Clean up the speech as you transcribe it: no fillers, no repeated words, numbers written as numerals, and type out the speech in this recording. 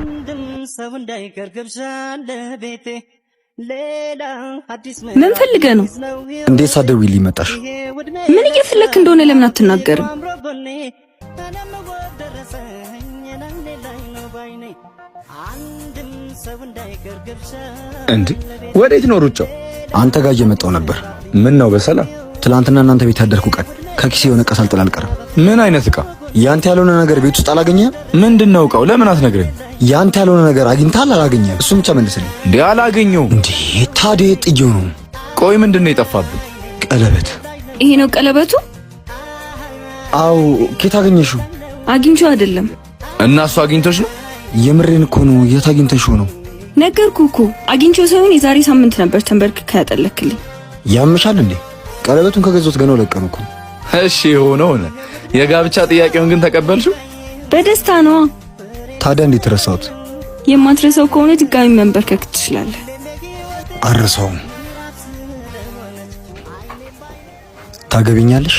አንድም ሰው እንዳይቀር ግብዣ ለቤቴ። ሌላ አዲስ ምን ፈልገህ ነው? እንዴት ሳትደውይልኝ መጣሽ? ምን እየፈለክ እንደሆነ ለምን አትናገርም? እንዴ ወዴት ነው ሩጫው? አንተ ጋር እየመጣሁ ነበር። ምን ነው በሰላም? ትናንትና እናንተ ቤት ያደርኩ ቀን ከኪሴ የሆነ ዕቃ ሳልጥል አልቀርም። ምን አይነት ዕቃ? ያንተ ያልሆነ ነገር ቤት ውስጥ አላገኘህም? ምንድን ነው ዕቃው? ለምን አትነግረኝ? ያንተ ያልሆነ ነገር አግኝተሃል አላገኘህም? እሱን ብቻ መልስልኝ። እንዴ አላገኘሁም። እንዴ ታዲያ የት ጥዬው ነው? ቆይ ምንድን ነው የጠፋብን? ቀለበት። ይሄ ነው ቀለበቱ? አዎ። ኬት አገኘሽው? አግኝቼው አይደለም። እና እሱ አግኝቶሽ ነው? የምሬን እኮ ነው። የት አግኝተሽው ነው? ነገርኩህ እኮ አግኝቼው ሳይሆን የዛሬ ሳምንት ነበር ተንበርክከህ ያጠለክልኝ። ያምሻል እንዴ? ቀለበቱን ከገዛሁት ገና ሁለት ቀኑ እኮ። እሺ የሆነ ሆነ። የጋብቻ ጥያቄውን ግን ተቀበልሽው? በደስታ ነዋ። ታዲያ እንዴት ረሳሁት? የማትረሳው ከሆነ ድጋሚ መንበርከክ ትችላለህ። አልረሳውም። ታገቢኛለሽ?